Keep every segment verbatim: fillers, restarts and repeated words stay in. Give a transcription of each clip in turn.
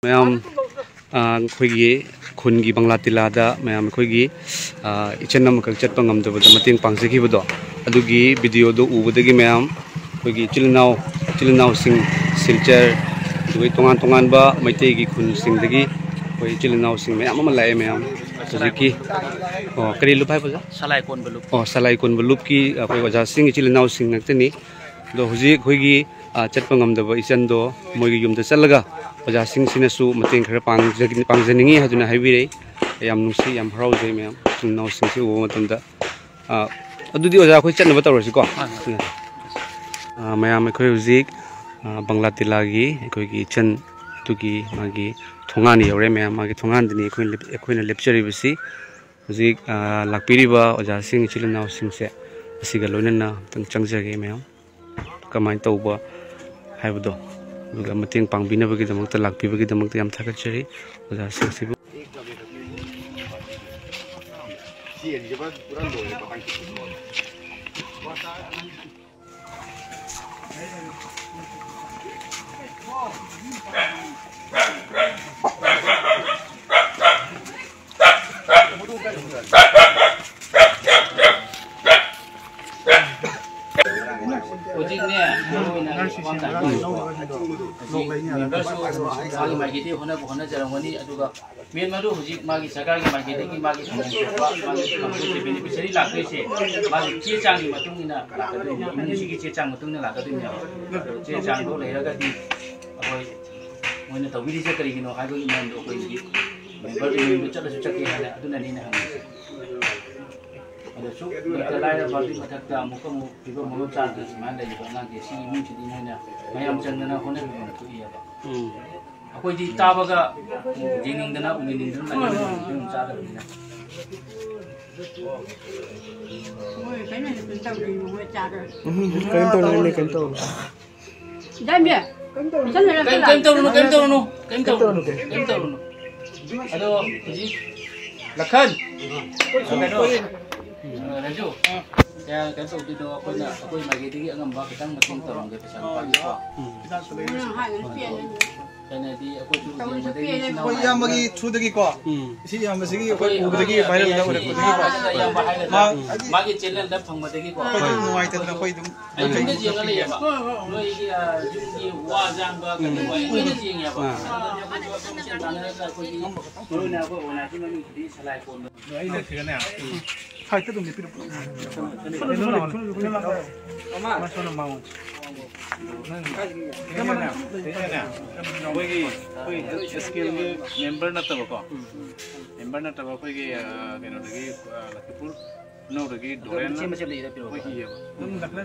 ꯃꯌꯥꯝ, ꯑ, ꯑꯩꯈꯣꯏꯒꯤ ꯈꯨꯟꯒꯤ ꯕꯪꯂꯥ ꯇꯤꯂꯥꯗ ꯃꯌꯥꯝ ꯑꯩꯈꯣꯏꯒꯤ, ꯑ, ꯏꯆꯟ ꯑꯃꯈꯛ ꯆꯠꯄ ꯉꯝꯗꯕꯗ ꯃꯇꯦꯡ ꯄꯥꯡꯖꯈꯤꯕꯗꯣ, ꯑꯗꯨꯒꯤ ꯚꯤꯗꯤꯑꯣꯗꯣ ꯎꯕꯗꯒꯤ ꯃꯌꯥꯝ ꯑꯩꯈꯣꯏꯒꯤ ꯏꯆꯤꯜ ꯏꯅꯥꯎ, ꯏꯆꯤꯜ ꯏꯅꯥꯎꯁꯤꯡ ꯁꯤꯜꯆꯔ, ꯑꯗꯨꯒ ꯇꯣꯉꯥꯟ ꯇꯣꯉꯥꯟꯕ ꯃꯩꯇꯩꯒꯤ ꯈꯨꯟꯁꯤꯡꯗꯒꯤ ꯑꯩꯈꯣꯏ ꯏꯆꯤꯜ ꯏꯅꯥꯎꯁꯤꯡ ꯃꯌꯥꯝ ꯑꯃ ꯂꯥꯛꯑꯦ꯫ ꯃꯌꯥꯝ ꯍꯧꯖꯤꯛꯀꯤ, ꯑꯣ, ꯀꯔꯤ ꯂꯨꯞ ꯍꯥꯏꯕ ꯑꯣꯖꯥ? ꯁꯂꯥꯏ ꯀꯣꯟꯕ ꯂꯨꯞ꯫ ꯑꯣ, ꯁꯂꯥꯏ ꯀꯣꯟꯕ ꯂꯨꯞꯀꯤ ꯑꯩꯈꯣꯏ ꯑꯣꯖꯥꯁꯤꯡ, ꯏꯆꯤꯜ ꯏꯅꯥꯎꯁꯤꯡ ꯉꯥꯛꯇꯅꯤ꯫ ꯑꯗꯣ ꯍꯧꯖꯤꯛ ꯑꯩꯈꯣꯏꯒꯤ, ꯑ, ꯆꯠꯄ ꯉꯝꯗꯕ ꯏꯆꯟꯗꯣ ꯃꯣꯏꯒꯤ ꯌꯨꯝꯗ ꯆꯠꯂꯒ ꯑꯣꯖꯥꯁꯤꯡꯁꯤꯅꯁꯨ ꯃꯇꯦꯡ ꯈꯔ ꯄꯥꯡꯖ-, ꯄꯥꯡꯖꯅꯤꯡꯉꯤ ꯍꯥꯏꯗꯨꯅ ꯍꯥꯏꯕꯤꯔꯛꯏ꯫ ꯌꯥꯝ ꯅꯨꯡꯁꯤ, ꯌꯥꯝ ꯍꯔꯥꯎꯖꯩ ꯃꯌꯥꯝ, ꯏꯆꯤꯜ ꯏꯅꯥꯎꯁꯤꯡꯁꯤ ꯎꯕ ꯃꯇꯝꯗ꯫ ꯑ, ꯑꯗꯨꯗꯤ ꯑꯣꯖꯥ ꯑꯩꯈꯣꯏ ꯆꯠꯅꯕ ꯇꯧꯔꯁꯤꯀꯣ꯫ ꯍꯣꯏ, ꯍꯣꯏ꯫ ꯑ, ꯃꯌꯥꯝ ꯑꯩꯈꯣꯏ ꯍꯧꯖꯤꯛ, ꯑ, ꯕꯪꯂꯥ ꯇꯤꯂꯥꯒꯤ ꯑꯩꯈꯣꯏꯒꯤ ꯏꯆꯟ ꯑꯗꯨꯒꯤ ꯃꯥꯒꯤ ꯊꯣꯡꯒꯥꯟ ꯌꯧꯔꯦ꯫ ꯃꯌꯥꯝ ꯃꯥꯒꯤ ꯊꯣꯡꯒꯥꯟꯗꯅꯤ ꯑꯩꯈꯣꯏꯅ ꯂꯦꯞ-, ꯑꯩꯈꯣꯏꯅ ꯂꯦꯞꯆꯔꯤꯕꯁꯤ꯫ ꯍꯧꯖꯤꯛ, ꯑ, ꯂꯥꯛꯄꯤꯔꯤꯕ ꯑꯣꯖꯥꯁꯤꯡ, ꯏꯆꯤꯜ ꯏꯅꯥꯎꯁꯤꯡꯁꯦ ꯑꯁꯤꯒ ꯂꯣꯏꯅꯅ ꯑꯝꯇꯪ ꯆꯪꯖꯒꯦ ꯃꯌꯥꯝ꯫ ꯀꯃꯥꯏꯅ ꯇꯧꯕ ꯍꯥꯏꯕꯗꯣ, ꯑꯗꯨꯒ ꯃꯇꯦꯡ ꯄꯥꯡꯕꯤꯅꯕꯒꯤꯗꯃꯛꯇ, ꯂꯥꯛꯄꯤꯕꯒꯤꯗꯃꯛꯇ ꯌꯥꯝ ꯊꯥꯒꯠꯆꯔꯤ ꯑꯣꯖꯥꯁꯤꯡꯁꯤꯕꯨ꯫ ꯍꯧꯖꯤꯛꯅꯦ, ꯃꯔꯨ ꯑꯣꯏꯅ ꯋꯥ ꯉꯥꯡꯕ ꯍꯧꯖꯤꯛ ꯃꯦꯝꯕꯔꯁꯨ ꯃꯥꯒꯤ ꯃꯥꯏꯀꯩꯗꯒꯤ ꯍꯣꯠꯅꯕ ꯍꯣꯠꯅꯖꯔꯝꯒꯅꯤ꯫ ꯑꯗꯨꯒ ꯃꯦꯝ ꯑꯗꯨ ꯍꯧꯖꯤꯛ ꯃꯥꯒꯤ ꯁꯔꯀꯥꯔꯒꯤ ꯃꯥꯏꯀꯩꯗꯒꯤ ꯃꯥꯒꯤ ꯐꯪꯐꯝ ꯊꯣꯛꯄ, ꯃꯥꯒꯤ ꯐꯪꯐꯝ ꯊꯣꯛꯄ ꯕꯦꯅꯤꯐꯤꯁꯔꯤ ꯂꯥꯛꯇꯣꯏꯁꯦ ꯃꯥꯒꯤ ꯆꯦ ꯆꯥꯡꯒꯤ ꯃꯇꯨꯡ ꯏꯟꯅ ꯂꯥꯛꯀꯗꯣꯏꯅꯤ, ꯏꯃꯨꯡꯁꯤꯒꯤ ꯆꯦ ꯆꯥꯡ ꯃꯇꯨꯡ ꯏꯟꯅ ꯂꯥꯛꯀꯗꯣꯏꯅꯦꯕ꯫ ꯑꯗꯣ ꯆꯦ ꯆꯥꯡꯗꯣ ꯂꯩꯔꯒꯗꯤ ꯑꯩꯈꯣꯏ ꯃꯣꯏꯅ ꯇꯧꯕꯤꯔꯤꯁꯦ ꯀꯔꯤꯒꯤꯅꯣ ꯍꯥꯏꯕꯒꯤ ꯃꯔꯝꯗꯣ ꯑꯩꯈꯣꯏꯒꯤ ꯃꯦꯝꯕꯔꯗꯨ ꯃꯌꯨꯝꯗ ꯆꯠꯂꯁꯨ ꯆꯠꯀꯦ ꯍꯥꯏꯅ ꯑꯗꯨꯅꯅꯦ ꯑꯩꯅ ꯍꯪꯉꯤꯁꯦ꯫ ꯑꯗꯣ ꯁꯨꯛ ꯂꯩꯇ ꯂꯥꯏꯔꯕꯒꯤ ꯃꯊꯛꯇ ꯑꯃꯨꯛꯀ ꯑꯃꯨꯛ ꯐꯤꯕꯝ ꯑꯃ ꯆꯥꯗꯅ ꯁꯨꯃꯥꯏꯅ ꯂꯩꯔꯤꯕ ꯑꯉꯥꯡꯁꯦ ꯁꯤꯒꯤ ꯏꯃꯨꯡꯁꯤꯗꯤ ꯃꯣꯏꯅ ꯃꯌꯥꯝ ꯆꯪꯗꯅ ꯍꯣꯠꯅꯕꯤꯕ ꯑꯃ ꯊꯣꯛꯏꯑꯕ꯫ ꯎꯝ꯫ ꯑꯩꯈꯣꯏꯗꯤ ꯇꯥꯕꯒ ꯌꯦꯡꯅꯤꯡꯗꯅ ꯎꯅꯤꯡꯗꯅ ꯂꯩꯔꯝꯃꯤ, ꯑꯗꯨꯝ ꯆꯥꯗꯕꯅꯤꯅ꯫ ꯃꯣꯏ ꯀꯩꯅꯣ ꯍꯦꯟꯅ ꯇꯧꯗꯦ, ꯃꯣꯏ ꯆꯥꯗ꯫ ꯎꯝ, ꯀꯩꯝ ꯇꯧꯔꯨꯅꯨ, ꯀꯩꯝ ꯇꯧꯔꯨꯅꯨ꯫ ꯏꯆꯟꯕꯤ, ꯏꯆꯟ ꯂꯩꯔꯝꯗ ꯀꯩꯝ, ꯀꯩꯝ ꯇꯧꯔꯨꯅꯨ, ꯀꯩꯝ ꯇꯧꯔꯨꯅꯨ, ꯀꯩꯝ ꯀꯩꯝ ꯇꯧꯔꯨꯅꯨ, ꯇꯧꯔꯨꯅꯨ, ꯀꯩꯝ ꯀꯩꯝ ꯇꯧꯔꯨꯅꯨ꯫ ꯑꯗꯣ ꯍꯧꯖꯤꯛ ꯂꯈꯟ, ꯀꯩꯅꯣ, ꯔꯟꯖꯨ, ꯀꯌꯥ ꯀꯩꯅꯣ ꯇꯧꯗꯣꯏꯅꯣ? ꯑꯩꯈꯣꯏꯅ, ꯑꯩꯈꯣꯏ ꯃꯥꯏꯀꯩꯗꯒꯤ ꯑꯉꯝꯕ ꯈꯤꯇꯪ ꯃꯇꯦꯡ ꯇꯧꯔꯝꯒꯦ, ꯄꯩꯁꯥ ꯅꯨꯡꯁꯥꯒꯤꯀꯣ꯫ ꯎꯝ꯫ ꯍꯥꯏ, ꯅꯨꯄꯤ ꯑꯅꯤ꯫ ꯍꯥꯏꯅꯗꯤ ꯑꯩꯈꯣꯏꯁꯨ ꯌꯦꯡꯕꯗꯒꯤ ꯏꯆꯤꯟ ꯏꯅꯥꯎ ꯑꯩꯈꯣꯏ ꯏꯌꯥꯝꯕꯒꯤ ꯊ꯭ꯔꯨꯗꯒꯤ ꯀꯣ, ꯎꯝ꯫ ꯏꯆꯦ ꯏꯌꯥꯝꯕꯁꯤꯒꯤ ꯑꯩꯈꯣꯏ ꯎꯕꯗꯒꯤ, ꯚꯥꯏꯔꯦꯜꯗ ꯎꯔꯛꯄꯗꯒꯤ ꯀꯣ, ꯏꯌꯥꯝꯕ ꯍꯥꯏꯒꯗ꯭ꯔꯥ? ꯃꯥ ꯃꯥꯒꯤ ꯆꯦꯅꯦꯜꯗ ꯐꯪꯕꯗꯒꯤꯀꯣ, ꯑꯩꯈꯣꯏ ꯑꯗꯨꯝ ꯅꯨꯡꯉꯥꯏꯇꯗꯅ ꯑꯩꯈꯣꯏ ꯑꯗꯨꯝ ꯑꯩ ꯌꯨꯝꯗ ꯌꯦꯡꯉ ꯂꯩꯌꯦꯕ꯫ ꯅꯣꯏꯒꯤ, ꯑ, ꯌꯨꯝꯒꯤ ꯋꯥ ꯌꯥꯝꯕ ꯀꯩꯗꯧꯕ ꯑꯩ ꯂꯣꯏꯅ ꯌꯦꯡꯉꯦꯕ꯫ ꯑꯥ꯫ ꯑꯗꯨꯅ ꯑꯩꯈꯣꯏ ꯁꯦꯟ ꯇꯥꯟꯅꯔꯒ ꯑꯩꯈꯣꯏꯒꯤ ꯃꯔꯨ ꯑꯣꯏꯅ ꯑꯩꯈꯣꯏ ꯑꯣꯔꯒꯅꯥꯏꯖꯤꯡ ꯃꯃꯤꯡꯁꯤꯗꯤ ꯁꯂꯥꯏ ꯀꯣꯟꯕ꯫ ꯑꯗꯣ ꯑꯩ ꯂꯩꯈ꯭ꯔꯒꯅꯦ꯫ ꯁꯥꯏꯠꯇ ꯑꯗꯨꯝ ꯂꯦꯞꯄꯤꯔꯣ꯫ ꯃꯥ ꯁꯣꯝꯗ ꯃꯥꯡꯉꯣ꯫ ꯅꯪ, ꯅꯪꯅꯦ, ꯑꯩꯈꯣꯏꯒꯤ, ꯑꯩꯈꯣꯏ ꯑꯦꯁ ꯀꯦ ꯑꯦꯜꯒꯤ ꯃꯦꯝꯕꯔ ꯅꯠꯇꯕꯀꯣ, ꯃꯦꯝꯕꯔ ꯅꯠꯇꯕ ꯑꯩꯈꯣꯏꯒꯤ, ꯑ, ꯀꯩꯅꯣꯗꯒꯤ, ꯑ, ꯂꯛꯈꯤꯄꯨꯔ ꯈꯨꯅꯧꯗꯒꯤ ꯗꯣꯔꯦꯟꯅ ꯃꯆꯦ ꯃꯆꯦ ꯂꯩꯔ ꯄꯤꯔꯛꯑꯣ꯫ ꯑꯩꯈꯣꯏ ꯏꯌꯦꯕ꯫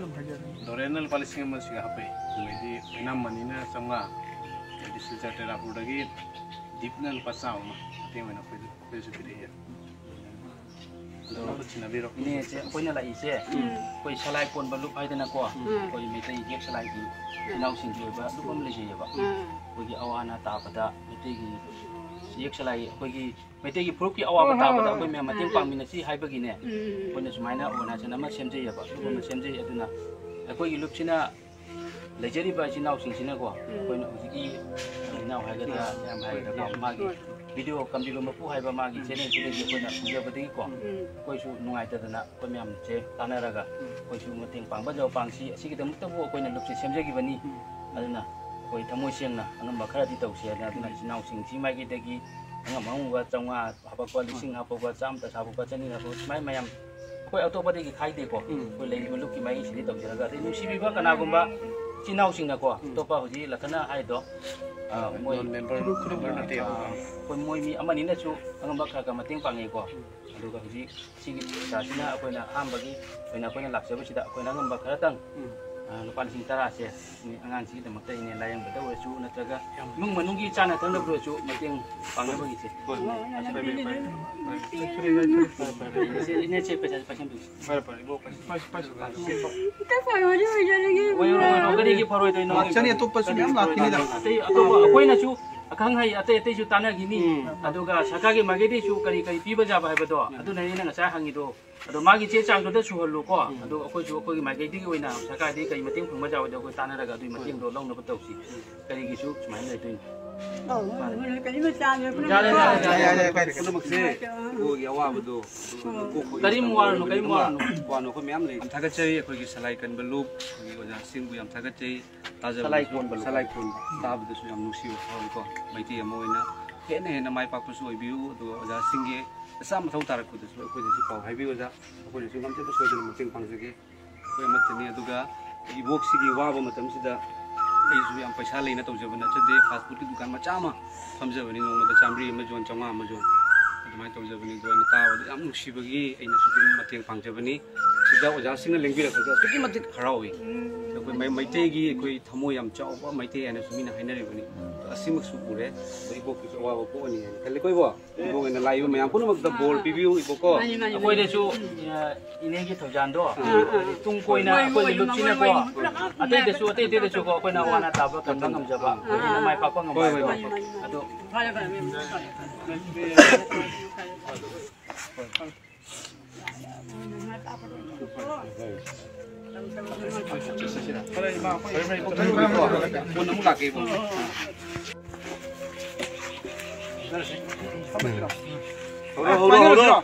ꯗꯣꯔꯦꯟꯅ ꯂꯨꯄꯥ ꯂꯤꯁꯤꯡ ꯑꯃ ꯁꯤꯒ ꯍꯥꯞꯄꯛꯑꯦ꯫ ꯑꯗꯩꯗꯤ ꯑꯣꯏꯅꯥꯝ ꯃꯅꯤꯅ ꯆꯥꯝꯃꯉꯥ, ꯑꯗꯩꯗꯤ ꯁꯤꯜꯆꯔ ꯇꯦꯔꯥꯄꯨꯔꯗꯒꯤ ꯗꯤꯞꯅ ꯂꯨꯄꯥ ꯆꯥꯝꯃ ꯑꯃ ꯃꯇꯦꯡ ꯑꯣꯏꯅ ꯑꯩꯈꯣꯏꯗ, ꯑꯩꯈꯣꯏꯗꯁꯨ ꯄꯤꯔꯛꯑꯦ꯫ ꯑꯗꯣ ꯃꯍꯨꯠ ꯁꯤꯟꯅꯕꯤꯔꯣ꯫ ꯏꯅꯦꯁꯦ ꯑꯩꯈꯣꯏꯅ ꯂꯥꯛꯏꯁꯦ, ꯎꯝ꯫ ꯑꯩꯈꯣꯏ ꯁꯂꯥꯏ ꯀꯣꯟꯕ ꯂꯨꯞ ꯍꯥꯏꯗꯅꯀꯣ, ꯎꯝ꯫ ꯑꯩꯈꯣꯏ ꯃꯩꯇꯩ ꯌꯦꯛ ꯁꯂꯥꯏꯒꯤ ꯎꯝ꯫ ꯏꯅꯥꯎꯁꯤꯡꯒꯤ ꯑꯣꯏꯕ ꯂꯨꯞ ꯑꯃ ꯂꯩꯖꯩꯌꯦꯕ꯫ ꯎꯝ꯫ ꯑꯩꯈꯣꯏꯒꯤ ꯑꯋꯥ ꯑꯅꯥ ꯇꯥꯕꯗ ꯃꯩꯇꯩꯒꯤ ꯌꯦꯛ ꯁꯂꯥꯏ, ꯑꯩꯈꯣꯏꯒꯤ ꯃꯩꯇꯩꯒꯤ ꯐꯨꯔꯨꯞꯀꯤ ꯑꯋꯥꯕ ꯍꯣꯏ, ꯍꯣꯏ, ꯇꯥꯕꯗ ꯍꯣꯏ꯫ ꯑꯩꯈꯣꯏ ꯃꯌꯥꯝ ꯃꯇꯦꯡ ꯎꯝ, ꯎꯝ꯫ ꯄꯥꯡꯃꯤꯟꯅꯁꯤ ꯍꯥꯏꯕꯒꯤꯅꯦ, ꯎꯝ, ꯎꯝ, ꯎꯝ꯫ ꯑꯩꯈꯣꯏꯅ ꯁꯨꯃꯥꯏꯅ ꯑꯣꯔꯒꯅꯥꯏꯖꯦꯁꯟ ꯑꯃ ꯁꯦꯝꯖꯩꯌꯦꯕ, ꯂꯨꯞ ꯑꯃ ꯎꯝ꯫ ꯁꯦꯝꯖꯩ꯫ ꯑꯗꯨꯅ ꯑꯩꯈꯣꯏꯒꯤ ꯂꯨꯞꯁꯤꯅ ꯂꯩꯖꯔꯤꯕ ꯏꯆꯤꯟ ꯏꯅꯥꯎꯁꯤꯡꯁꯤꯅꯀꯣ, ꯎꯝ꯫ ꯑꯩꯈꯣꯏꯅ ꯍꯧꯖꯤꯛꯀꯤ ꯏꯅꯥꯎ ꯍꯥꯏꯒꯗ꯭ꯔꯥ, ꯎꯝ꯫ ꯏꯌꯥꯝꯕ ꯍꯥꯏꯒꯗ꯭ꯔꯥ, ꯃꯥꯒꯤ ꯍꯣꯏ꯫ ꯚꯤꯗꯤꯑꯣ ꯀꯝꯕꯤꯕ ꯃꯄꯨ ꯍꯥꯏꯕ ꯃꯥꯒꯤ ꯎꯝ꯫ ꯆꯦꯅꯦꯜꯁꯤꯗꯒꯤ ꯑꯩꯈꯣꯏꯅ ꯎꯖꯕꯗꯒꯤꯀꯣ, ꯎꯝ꯫ ꯑꯩꯈꯣꯏꯁꯨ ꯅꯨꯡꯉꯥꯏꯇꯗꯅ ꯑꯩꯈꯣꯏ ꯃꯌꯥꯝꯁꯦ ꯇꯥꯟꯅꯔꯒ ꯎꯝ꯫ ꯑꯩꯈꯣꯏꯁꯨ ꯃꯇꯦꯡ ꯄꯥꯡꯕ ꯌꯥꯕ ꯄꯥꯡꯁꯤ꯫ ꯑꯁꯤꯒꯤꯗꯃꯛꯇꯕꯨ ꯑꯩꯈꯣꯏꯅ ꯂꯨꯞꯁꯦ ꯁꯦꯝꯖꯈꯤꯕꯅꯤ꯫ ꯎꯝ꯫ ꯑꯗꯨꯅ ꯑꯩꯈꯣꯏ ꯊꯃꯣꯏ ꯁꯦꯡꯅ ꯑꯉꯝꯕ ꯈꯔꯗꯤ ꯇꯧꯁꯦ ꯍꯥꯏꯅ, ꯑꯗꯨꯅ ꯎꯝ꯫ ꯏꯆꯤꯟ ꯏꯅꯥꯎꯁꯤꯡꯁꯤ ꯃꯥꯏꯀꯩꯗꯒꯤ ꯑꯉꯝ ꯑꯉꯝꯕ ꯆꯥꯝꯃꯉꯥ ꯍꯥꯄꯛꯄ, ꯂꯤꯁꯤꯡ ꯍꯥꯄꯛꯄ, ꯆꯥꯝꯃ ꯇꯁ ꯍꯥꯄꯛꯄ, ꯆꯅꯤ ꯍꯥꯄꯛꯄ, ꯁꯨꯃꯥꯏꯅ ꯃꯌꯥꯝ ꯑꯩꯈꯣꯏ ꯑꯇꯣꯞꯄꯗꯒꯤ ꯈꯥꯏꯗꯦꯀꯣ꯫ ꯎꯝ꯫ ꯑꯩꯈꯣꯏ ꯂꯩꯔꯤꯕ ꯂꯨꯞꯀꯤ ꯃꯥꯏꯀꯩꯁꯤꯗꯒꯤ ꯇꯧꯖꯔꯒ, ꯑꯗꯩ ꯅꯨꯡꯁꯤꯕꯤꯕ ꯀꯅꯥꯒꯨꯝꯕ ꯏꯆꯤꯟ ꯏꯅꯥꯎꯁꯤꯡꯅꯀꯣ, ꯎꯝ꯫ ꯑꯇꯣꯞꯄ ꯍꯧꯖꯤꯛ ꯂꯈꯅ ꯍꯥꯏꯗꯣ, ꯑ, ꯃꯣꯏ ꯅꯣꯟ ꯃꯦꯝꯕꯔ, ꯃꯦꯝꯕꯔ ꯅꯠꯇꯦꯕ꯫ ꯑ, ꯑꯩꯈꯣꯏ ꯃꯣꯏ ꯃꯤ ꯑꯃꯅꯤꯅꯁꯨ ꯑꯉꯝꯕ ꯈꯔ ꯈꯔ ꯃꯇꯦꯡ ꯄꯥꯡꯉꯦꯀꯣ꯫ ꯎꯝ꯫ ꯑꯗꯨꯒ ꯍꯧꯖꯤꯛ ꯁꯤꯒꯤ ꯄꯩꯁꯥꯁꯤꯅ ꯑꯩꯈꯣꯏꯅ ꯑꯍꯥꯟꯕꯒꯤ ꯑꯣꯏꯅ ꯑꯩꯈꯣꯏꯅ ꯂꯥꯛꯆꯕꯁꯤꯗ ꯑꯩꯈꯣꯏꯅ ꯑꯉꯝꯕ ꯈꯔꯇꯪ, ꯎꯝ꯫ ꯑ, ꯂꯨꯄꯥ ꯂꯤꯁꯤꯡ ꯇꯔꯥꯁꯦ ꯃꯤ ꯑꯉꯥꯡꯁꯤꯒꯤꯗꯃꯛꯇ ꯏꯅꯦ ꯂꯥꯏꯌꯦꯡꯕꯗ ꯑꯣꯏꯔꯁꯨ, ꯅꯠꯇ꯭ꯔꯒ ꯏꯃꯨꯡ ꯃꯅꯨꯡꯒꯤ ꯆꯥꯅ ꯊꯛꯅꯕꯗ ꯑꯣꯏꯔꯁꯨ ꯃꯇꯦꯡ ꯄꯥꯡꯅꯕꯒꯤꯁꯦ꯫ ꯍꯣꯏ, ꯍꯣꯏ꯫ ꯐꯔꯦ, ꯐꯔꯦ, ꯐꯔꯦ, ꯐꯔꯦ꯫ ꯏꯆꯦ, ꯏꯅꯦ, ꯏꯆꯦ, ꯄꯩꯁꯥ ꯄꯥꯏꯁꯟꯕꯤꯌꯨ꯫ ꯐꯔꯦ, ꯐꯔꯦ, ꯏꯕꯣꯛ, ꯄꯥꯏꯁꯤ, ꯄꯥꯏꯁꯤ, ꯄꯥꯏꯁꯤ, ꯄꯥꯏꯁꯤ꯫ ꯑꯝꯇ ꯐꯔꯣꯏꯗꯤ ꯑꯣꯏꯖꯔꯒꯦ꯫ ꯑꯣꯏꯔꯣꯏ, ꯑꯣꯏꯔꯣꯏ, ꯀꯔꯤꯒꯤ ꯐꯔꯣꯏꯗꯣꯏꯅꯣ? ꯂꯥꯛꯆꯅꯤ, ꯑꯇꯣꯞꯄꯁꯨ ꯃꯌꯥꯝ ꯂꯥꯛꯈꯤꯅꯤꯗ꯫ ꯑꯇꯩ ꯑꯇꯣꯞꯄ ꯑꯩꯈꯣꯏꯅꯁꯨ ꯑꯈꯪ ꯑꯍꯩ ꯑꯇꯩ ꯑꯇꯩꯁꯨ ꯇꯥꯟꯅꯈꯤꯅꯤ꯫ ꯎꯝ꯫ ꯑꯗꯨꯒ ꯁꯔꯀꯥꯔꯒꯤ ꯃꯥꯏꯀꯩꯗꯒꯤꯁꯨ ꯀꯔꯤ ꯀꯔꯤ ꯄꯤꯕ ꯌꯥꯕ ꯍꯥꯏꯕꯗꯣ, ꯎꯝ꯫ ꯑꯗꯨꯅꯅꯤ ꯑꯩꯅ ꯉꯁꯥꯏ ꯍꯪꯉꯤꯗꯣ꯫ ꯑꯗꯣ ꯃꯥꯒꯤ ꯆꯦ ꯆꯥꯡꯗꯨꯗ ꯁꯨꯍꯜꯂꯨꯀꯣ꯫ ꯎꯝ꯫ ꯑꯗꯨꯒ ꯑꯩꯈꯣꯏꯁꯨ ꯑꯩꯈꯣꯏꯒꯤ ꯃꯥꯏꯀꯩꯗꯒꯤ ꯑꯣꯏꯅ ꯁꯔꯀꯥꯔꯗꯒꯤ ꯀꯔꯤ ꯃꯇꯦꯡ ꯐꯪꯕ ꯌꯥꯎꯔꯗꯤ ꯑꯩꯈꯣꯏ ꯇꯥꯟꯅꯔꯒ ꯑꯗꯨꯒꯤ ꯃꯇꯦꯡꯗꯣ ꯂꯧꯅꯕ ꯇꯧꯁꯤ꯫ ꯀꯔꯤꯒꯤꯁꯨ ꯁꯨꯃꯥꯏꯅ ꯂꯩꯗꯣꯏꯅꯣ? ꯑꯧ, ꯃꯥꯅꯦ꯫ ꯀꯔꯤꯝꯇ ꯆꯥꯗ꯭ꯔꯦ, ꯌꯥꯔꯦ, ꯌꯥꯔꯦ, ꯌꯥꯔꯦ, ꯄꯨꯝꯅꯃꯛꯁꯦ꯫ ꯄꯨꯝꯅꯃꯛꯁꯦ꯫ ꯏꯕꯣꯒꯤ ꯑꯋꯥꯕꯗꯣ ꯑꯗꯨ ꯀꯣꯛꯄꯒꯤ ꯀꯔꯤꯝ ꯋꯥꯔꯨꯅꯨ, ꯀꯔꯤꯝ ꯋꯥꯔꯨꯅꯨ꯫ ꯋꯥꯅꯣ ꯑꯩꯈꯣꯏ ꯃꯌꯥꯝ ꯂꯩ꯫ ꯌꯥꯝ ꯊꯥꯒꯠꯆꯔꯤ ꯑꯩꯈꯣꯏꯒꯤ ꯁꯂꯥꯏ ꯀꯟꯕ ꯂꯨꯞ, ꯑꯩꯈꯣꯏꯒꯤ ꯑꯣꯖꯥꯁꯤꯡꯕꯨ ꯌꯥꯝ ꯊꯥꯒꯠꯆꯩ꯫ ꯇꯥꯖꯕꯗꯁꯨ ꯁꯂꯥꯏ ꯀꯣꯟꯕ ꯂꯨꯞ꯫ ꯁꯂꯥꯏ ꯀꯣꯟꯕ꯫ ꯇꯥꯕꯗꯁꯨ ꯌꯥꯝ ꯅꯨꯡꯁꯤꯕ ꯐꯥꯎꯏꯀꯣ꯫ ꯃꯩꯇꯩ ꯑꯃ ꯑꯣꯏꯅ ꯍꯦꯟꯅ ꯍꯦꯟꯅ ꯃꯥꯏ ꯄꯥꯛꯄꯁꯨ ꯑꯣꯏꯕꯤꯌꯨ꯫ ꯑꯗꯨꯒ ꯑꯣꯖꯥꯁꯤꯡꯒꯤ ꯑꯆꯥ ꯃꯊꯧ ꯇꯥꯔꯛꯄꯗꯁꯨ ꯑꯩꯈꯣꯏꯗꯁꯨ ꯄꯥꯎ ꯍꯥꯏꯕꯤꯌꯨ ꯑꯣꯖꯥ꯫ ꯑꯩꯈꯣꯏꯅꯁꯨ ꯉꯝꯖꯕ ꯁꯣꯏꯗꯅ ꯃꯇꯦꯡ ꯄꯥꯡꯖꯒꯦ꯫ ꯑꯩꯈꯣꯏ ꯑꯃꯠꯇꯅꯤ꯫ ꯑꯗꯨꯒ ꯏꯕꯣꯛꯁꯤꯒꯤ ꯋꯥꯕ ꯃꯇꯝꯁꯤꯗ ꯑꯩꯁꯨ ꯌꯥꯝ ꯄꯩꯁꯥ ꯂꯩꯅ ꯇꯧꯖꯕ ꯅꯠꯆꯗꯦ꯫ ꯐꯥꯁ ꯐꯨꯗꯀꯤ ꯗꯨꯀꯥꯟ ꯃꯆꯥ ꯑꯃ ꯐꯝꯖꯕꯅꯤ, ꯅꯣꯡꯃꯗ ꯆꯥꯝꯃꯔꯤ ꯑꯃ ꯌꯣꯟ, ꯆꯥꯝꯃꯉꯥ ꯑꯃ ꯌꯣꯟ, ꯑꯗꯨꯃꯥꯏꯅ ꯇꯧꯖꯕꯅꯤ꯫ ꯑꯗꯣ ꯑꯩꯅ ꯇꯥꯕꯗ ꯌꯥꯝ ꯅꯨꯡꯁꯤꯕꯒꯤ ꯑꯩꯅꯁꯨ ꯑꯗꯨꯝ ꯃꯇꯦꯡ ꯄꯥꯡꯖꯕꯅꯤ꯫ ꯁꯤꯗ ꯑꯣꯖꯥꯁꯤꯡꯅ ꯂꯦꯡꯕꯤꯔꯛꯄꯁꯦ ꯑꯁꯨꯛꯀꯤ ꯃꯇꯤꯛ ꯍꯔꯥꯎꯏ꯫ ꯑꯩꯈꯣꯏ ꯃꯩ-, ꯃꯩꯇꯩꯒꯤ ꯑꯩꯈꯣꯏ ꯊꯃꯣꯏ ꯌꯥꯝ ꯆꯥꯎꯕ ꯃꯩꯇꯩ ꯍꯥꯏꯅꯁꯨ ꯃꯤꯅ ꯍꯥꯏꯅꯔꯤꯕꯅꯤ꯫ ꯑꯗꯣ ꯑꯁꯤꯃꯛꯁꯨ ꯎꯔꯦ꯫ ꯑꯗꯣ ꯏꯕꯣꯛꯀꯤꯁꯨ ꯑꯋꯥꯕ ꯄꯣꯛꯑꯅꯤ ꯍꯥꯏꯅ ꯈꯜꯂꯤ꯫ ꯀꯣ ꯏꯕꯣꯛ? ꯏꯕꯣꯛ ꯑꯣꯏꯅ ꯂꯥꯛꯏꯕ ꯃꯌꯥꯝ ꯄꯨꯝꯅꯃꯛꯇ ꯕꯣꯔ ꯄꯤꯕꯤꯌꯨ ꯏꯕꯣꯛꯀꯣ꯫ ꯃꯥꯅꯤ, ꯃꯥꯅꯤ, ꯃꯥꯅꯤ꯫ ꯑꯩꯈꯣꯏꯗꯁꯨ, ꯑ, ꯏꯅꯦꯒꯤ ꯊꯧꯖꯥꯟꯗꯣ, ꯑꯥ, ꯑꯥ꯫ ꯇꯨꯡ ꯀꯣꯏꯅ ꯃꯣꯏ, ꯑꯩꯈꯣꯏꯒꯤ ꯃꯣꯏ, ꯂꯨꯞꯁꯤꯅꯀꯣ, ꯃꯣꯏ, ꯃꯣꯏ ꯄꯨꯂꯞ ꯑꯇꯩꯗꯁꯨ, ꯑꯇꯩ ꯑꯇꯩꯗꯁꯨ ꯑꯩꯈꯣꯏꯅ ꯋꯥꯅ ꯇꯥꯕ ꯀꯟꯕ ꯉꯝꯖꯕ, ꯑꯥ, ꯑꯩꯈꯣꯏꯒꯤꯅ ꯃꯥꯏ ꯄꯥꯛꯄ ꯉꯝꯕ ꯍꯣꯏ, ꯍꯣꯏ, ꯍꯥꯏꯗꯣ꯫ ꯍꯣꯏ꯫ ꯃꯥꯅꯤ, ꯃꯥꯅꯤ, ꯃꯥꯅꯤ꯫ ꯑꯗꯣ ꯐꯔꯦ, ꯐꯔꯦ, ꯃꯦꯝ, ꯐꯔꯦ꯫ ꯐꯔꯦ, ꯏꯃꯥ, ꯑꯩꯈꯣꯏ ꯐꯣꯟ ꯑꯃꯨꯛ ꯂꯥꯛꯀꯦ, ꯏꯕꯨꯡ꯫ ꯍꯧꯔꯣ, ꯍꯧꯔꯣ, ꯍꯧꯔꯣ꯫